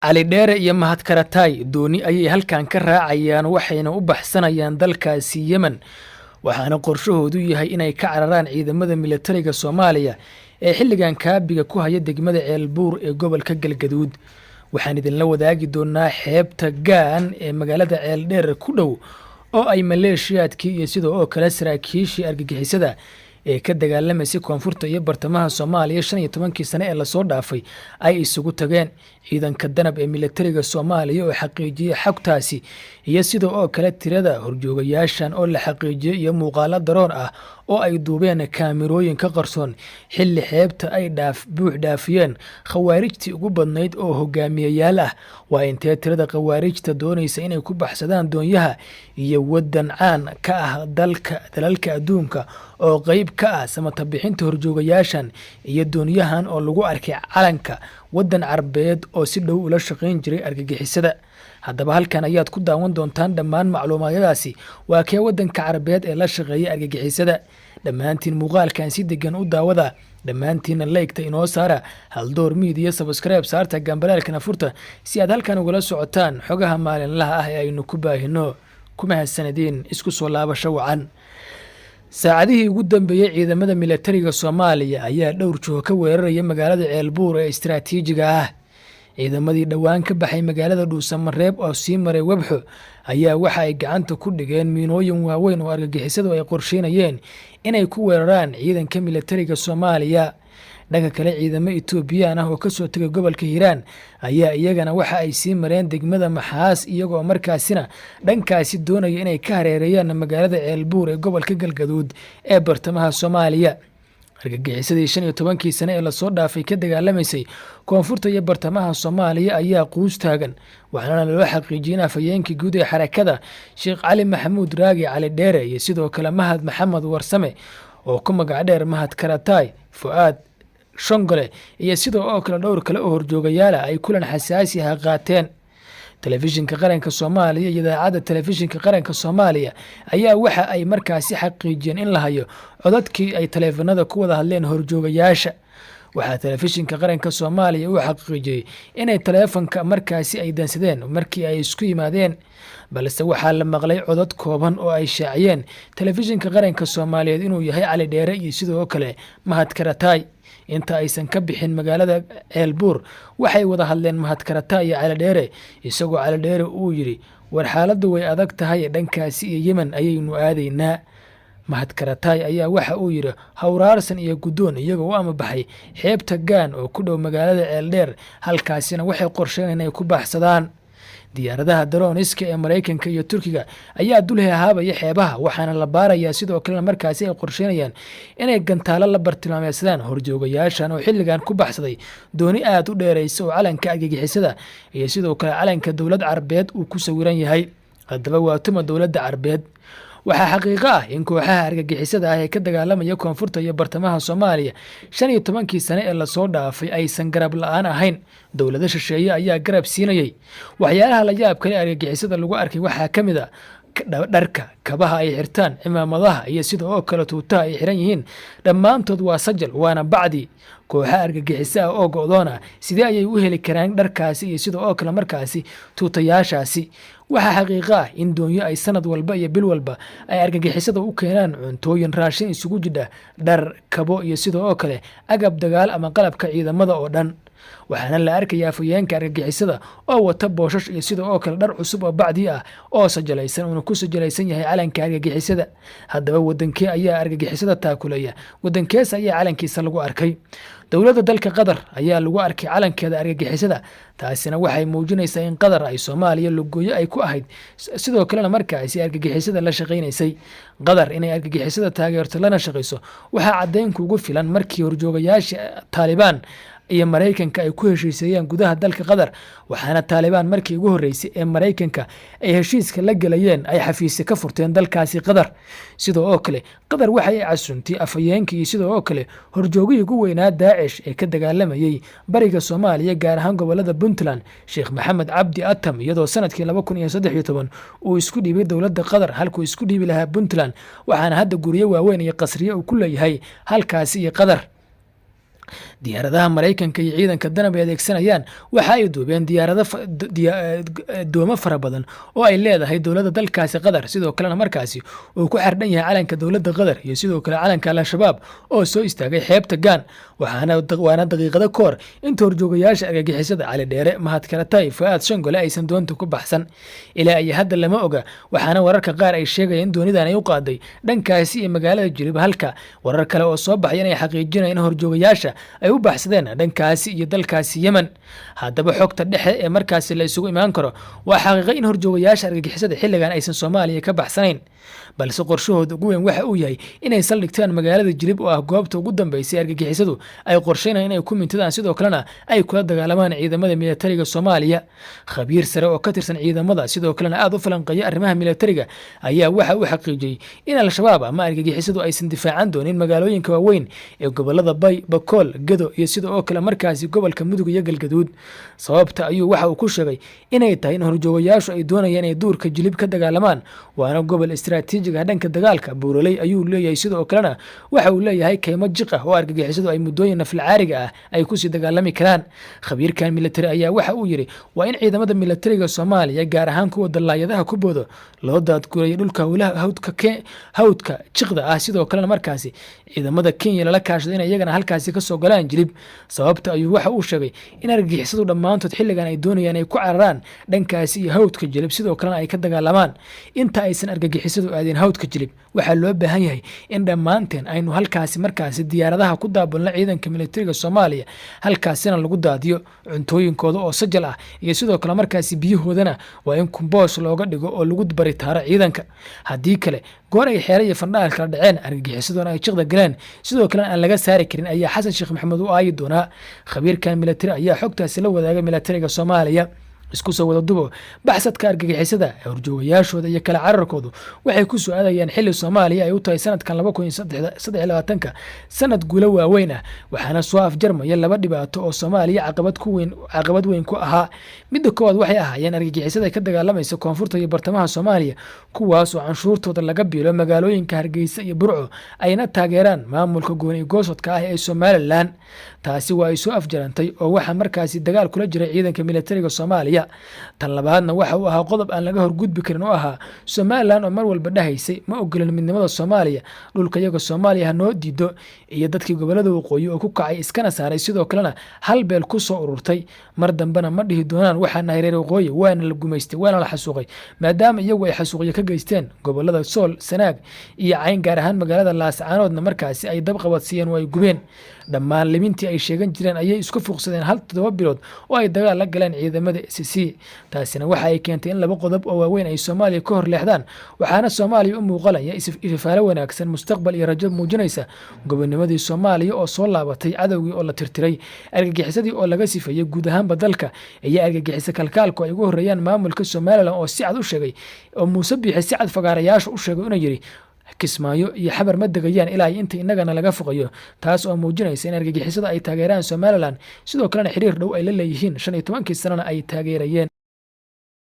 Cali Dheere iyo Mahad Karataay dooni ayay halkan ka raacayaan, waxayna u baxsanayaan dalkaasi Yemen, waxaana qorshahoodu yahay inay ka cararaan ciidamada militariga Soomaaliya ee xilligan kaabiga ku haya degmada Ceelbuur ee gobolka Galgaduud. Waxaan idinla wadaagi doonaa xeebta Gaan ee magaalada Ceeldheer ku dhow oo ay maleeshiyaadkii iyo sidoo oo kale saraakiishii argagixisada ee ka dagaalamaysay koonfurta iyo bartamaha Soomaaliya 15kii sane ee lasoo dhaafay ay isugu tageen. Ciidanka Danab ee militariga Soomaaliya oo xaqiijiyey xogtaasi iyo sidoo oo kale tirada horjoogayaashan oo la xaqiijiyey iyo muuqaalo daroon ah oo ay duubeen kaamirooyin ka qarsoon xilli xeebta ay dhaaf buux dhaafiyeen khawaarijtii ugu badnayd oo hogaamiyayaal ah. Waa intee tirada khawaarijta doonaysa inay ku baxsadaan doonyaha iyo waddan caan ka ah dalka dalalka adduunka oo qeyb ka ah samata bixinta horjoogayaashan iyo doonyahan oo lagu arkay calanka waddan Carbeed oo si dhow ula shaqayn jiray argagixisada? Haddaba halkan ayaad ku daawan doontaan dhammaan macluumaadyadaasi. Waa kee waddanka Carabeed ee la shaqeeya argagixisada? Dhammaantiin muuqaalkan si degan u daawada, dhammaantiinna like-ta inoo saara, Haldoor Media subscribe saarta, gambaleelkana furta si aad halkan ugala socotaan xogaha maalinlaha ah ee aynu ku baahino. Ku mahadsanadiin, isku soo laabasho wacan. Saacadihii ugu dambeeyey ciidamada militariga Soomaaliya ayaa dhowr jiho ka weeraraya magaalada Ceelbuur ee istaraatiijiga ah. Ciidamadii dhowaan ka baxay magaalada Dhuusamareeb oo sii maray Webxo ayaa waxa ay gacanta ku dhigeen miinooyin waaweyn oo argagixisadu ay qorsheynayeen inay ku weeraraan ciidanka militariga Soomaaliya. Dhanka kale, ciidamo Etoobiyaan ah oo kasoo tegay gobolka Hiiraan ayaa iyagana waxa ay sii mareen degmada Maxaas, iyagoo markaasina dhankaasi doonaya inay ka hareereeyaan magaalada Ceelbuur ee gobolka Galgaduud ee bartamaha Soomaaliya. Argagixisadii 15kii sane ee lasoo dhaafay ka dagaalamaysay koonfurta iyo bartamaha Soomaaliya ayaa quus taagan, waxaana loo xaqiijiyay in afhayeenkii guud ee xarakada, Sheekh Cali Maxamuud Raagi Cali Dheere, iyo sidoo kale Mahad Maxamed Warsame oo ku magac dheer Mahad Karataay, Fu'aad Shongole iyo sidoo oo kale dhowr kale oo horjoogayaala ay kulan xasaasi ah qaateen. Telefishinka Qaranka Soomaaliya iyo Idaacadda Telefishinka Qaranka Soomaaliya ayaa waxa ay markaasi xaqiijiyeen in la hayo codadkii ay taleefanada ku wada hadleen horjoogayaasha. Waxaa Telefishinka Qaranka Soomaaliya uu xaqiijiyey inay taleefanka markaasi ay dansadeen markii ay isku yimaadeen, balse waxaa la maqlay codad kooban oo ay shaaciyeen Telefishinka Qaranka Soomaaliyeed inuu yahay Cali Dheere iyo sidoo kale Mahad Karataay. Inta aysan ka bixin magaalada Ceelbuur waxay wada hadleen Mahad Karataay iyo Cali Dheere, isagoo Cali Dheere uu yidhi: "War xaaladdu way adag tahay, dhankaasi iyo Yemen ayaynu aadaynaa." Mahad Karataay ayaa waxa uu yidhi hawraarsan iyo guddoon, iyagoo u amabaxay xeebta Gaan oo ku dhow magaalada Ceeldheer. Halkaasina waxay qorsheen inay ku baxsadaan. Diyaaradaha darooniska ee Maraykanka iyo Turkiga ayaa dul hehaabaya xeebaha, waxaana la baarayaa sidoo kalena markaasi ay qorsheynayaan inay gantaalo la bartilmaameysadaan horjoogayaashan oo xilligan ku baxsaday dooni aada u dheereysa oo calanka argagixisada iyo sidoo kale calanka dowlad Carbeed uu ku sawiran yahay. Haddaba waa tuma dowladda Carbeed? Waxaa xaqiiqo ah in kooxaha argagixisada ah ee ka dagaalamaya koonfurta iyo bartamaha Soomaaliya 15kii sane ee lasoo dhaafay aysan garab la-aan ahayn. Dowlado shisheeye ayaa garab siinayay. Waxyaalaha la yaab kale argagixisada lagu arkay waxaa ka mid ah dharka, kabaha ay xirtaan, cimaamadaha iyo sida oo kale tuutaha ay xiran yihiin. Dhammaantood waa sajal, waana bacdi. Kooxa argagixiso ah oo go'doon ah sidee ayay u heli karaan dharkaasi iyo sida oo kale markaasi tuutayaashaasi? Waxaa xaqiiqo ah in doonyo ay sanad walba iyo bil walba ay argagixisada u keenaan cuntooyin, raashin isugu jidha, dhar, kabo iyo sidoo oo kale agab dagaal ama qalabka ciidamada oo dhan. Waxaana la arkayaa afhayeenka argagixisada oo wata booshash iyo sidoo oo kale dhar cusub oo bacdii ah oo sajalaysan, uuna ku sajalaysan yahay calanka argagixisada. Haddaba wadankee ayaa argagixisada taakuleeya? Wadankees ayaa calankiisa lagu arkay? Dowladda dalka Qatar ayaa lagu arkay calankeeda argagixisada. Taasina waxay muujinaysaa in Qatar ay Soomaaliya lugooyo ay ku ahayd, sidoo kalena markaasi argagixisada la shaqaynaysay. Qatar inay argagixisada taageerto lana shaqayso waxaa caddayn kugu filan markii horjoogayaasha Taalibaan iyo Maraykanka ay ku heshiiseeyeen gudaha dalka Qatar, waxaana Taalibaan markii ugu horreysay ee Maraykanka ay heshiiska la gelayeen ay xafiisyo ka furteen dalkaasi Qatar. Sidoo oo kale Qatar waxay casuntay afhayeenkii iyo sidoo oo kale horjoogihii ugu weynaa Daacish ee ka dagaalamayey bariga Soomaaliya, gaar ahaan gobolada Puntland, Sheekh Maxamed Cabdi Atam, iyadoo sanadkii 2013 uu isku dhiibay dowladda Qatar halkuu isku dhiibi lahaa Puntland, waxaana hadda guryo waaweyn iyo qasriyo uu ku leeyahay halkaasi iyo Qatar. Diyaaradaha Maraykanka iyo ciidanka Danab ay adeegsanayaan waxa ay duubeen diyaarado doomo fara badan oo ay leedahay dowladda dalkaasi Qatar, sidoo kalena markaasi uu ku xardhan yahay calanka dowladda Qatar iyo sidoo kale calanka Al-Shabaab oo soo istaagay xeebta Gaan. Waxaana waana daqiiqado ka hor inta horjoogayaasha argagixisada Cali Dheere, Mahad Karatay, Fu'aad Shangole aysan doonta ku baxsan. Ilaa iyo hadda lama oga, waxaana wararka qaar ay sheegayaan in doonidan ay u qaaday dhankaasi iyo magaalada Jilib, halka warar kale oo soo baxay inay xaqiijinayaan in horjoogayaasha ay u baxsadeen dhankaasi iyo dalkaasi Yemen. Haddaba, xogta dhexe ee markaasi la isugu imaan karo waa xaqiiqo in horjoogayaasha argagixisada xilligan aysan Soomaaliya ka baxsanayn, balse qorshahooda ugu weyn waxa uu yahay inay saldhigtaan magaalada Jilib oo ah goobta ugu dambeysay argagixisadu ay qorsheynayaan inay ku mintidaan, sidoo kalena ay kula dagaalamaan ciidamada militariga Soomaaliya. Khabiir sare oo ka tirsan ciidamada, sidoo kalena aada u falanqeeya arrimaha militariga, ayaa waxa uu xaqiijiyey in Al-Shabaab ama argagixisadu aysan difaacan doonin magaalooyinka waaweyn ee gobolada Bay, Bakool, Gedo iyo sida oo kale markaasi gobolka Mudug iyo Galgaduud. Sababta ayuu waxa uu ku sheegay inay tahay in horjoogayaashu ay doonayaan inay duurka Jilib ka dagaalamaan, waana gobol istaraatiijiga dhanka dagaalka. Buuraley ayuu leeyahay, sidoo kalena waxa uu leeyahay kaymo jiq ah oo argagixisadu ay muddooyin naflacaariga ah ay kusii dagaalami karaan. Khabiirkan militari ayaa waxa uu yidhi waa in ciidamada militariga Soomaaliya, gaar ahaan kuwa dallaayadaha ku boodo, loo daadguraya dhulka hawdka jiqda ah, sidoo kalena markaasi ciidamada Kenya lala kaashado in iyagana halkaasi kasoo galaan Jilib. Sababta ayuu waxa uu sheegay in argagixisadu dhammaantood xilligan ay doonayaan ay ku cararaan dhankaasi iyo hawdka Jilib, sidoo kalena ay ka dagaalamaan. Inta aysan argagixisadu aadeen hawdka Jilib, waxaa loo baahan yahay in dhammaanteen aynu halkaasi markaasi diyaaradaha ku daabulno ciidanka militariga Soomaaliya, halkaasina lagu daadiyo cuntooyinkooda oo sajal ah, iyo sidoo kale markaasi biyahoodana waa in kumboos looga dhigo oo lagu baritaaro ciidanka. Haddii kale, goor ay xeere iyo fandhaal kala dhaceen, argagixisaduna ay jiqda galeen, sidoo kalena aan laga saari karin, ayaa Xasan Sheekh Maxamuud u aayi doonaa. Khabiirkan militari ayaa xogtaasi la wadaagay militariga Soomaaliya. Isku soo wada dubo, baxsadka argagixisada, horjoogayaashooda iyo kala cararkoodu waxay ku soo aadayaan xilli Soomaaliya ay u tahay sanadkan 2023-ka sanad guulo waaweyn ah, waxaana soo afjarmaya laba dhibaato oo Soomaaliya caqabad weyn ku ahaa. Midda koowaad waxay ahaayeen argagixisada ka dagaalamaysa koonfurta iyo bartamaha Soomaaliya, kuwaas oo canshuurtooda laga biilo magaalooyinka Hargeysa iyo Burco, ayna taageeraan maamulka gooni goosodka ah ee Somaliland. Taasi waa ay soo afjarantay oo waxaa markaasi dagaal kula jiray ciidanka militariga Soomaaliya. Tan labaadna waxa uu ahaa qodob aan laga horgudbi karin oo ahaa Somaliland oo mar walba dhahaysay ma ogolin midnimada Soomaaliya, dhulka iyaga Soomaaliya ha noo diido, iyo dadkii gobolada waqooyi oo ku kacay iskana saaray, sidoo kalena hal beel ku soo ururtay. Mar dambena ma dhihi doonaan waxaa nahay reer waqooyi, waana la gumaystay, waana la xasuuqay, maadaama iyagu ay xasuuqyo ka geysteen gobolada Sool, Sanaag iyo Cayn, gaar ahaan magaalada Laascaanoodna markaasi ay dab qabadsiiyeen oo ay gubeen. Dhammaan limintii ay sheegan jireen ayay isku fuuqsadeen hal 7 bilood oo ay dagaal la galeen ciidamada SSC. Taasina waxa ay keentay in laba qodob oo waaweyn ay Soomaaliya ka hor leexdaan, waxaana Soomaaliya u muuqanaya ififaalo wanaagsan, mustaqbal iyo rajo muujinaysa gobonimadii Soomaaliya oo soo laabatay, cadowgii oo la tirtiray, argagixisadii oo laga sifeeyey guud ahaanba dalka, iyo argagixisa kalkaalku ay ugu horreeyaan maamulka Somaliland oo si cad u sheegay, oo Muuse Biixi si cad fagaarayaasha u sheegay inuu yidhi Kismaayo iyo Xabar ma degayaan ilaa inta innagana laga foqayo, taas oo muujinaysa in argagixisada ay taageeraan Somaliland, sidoo kalena xiriir dhow ay la leeyihiin, 15-kii sanana ay taageerayeen.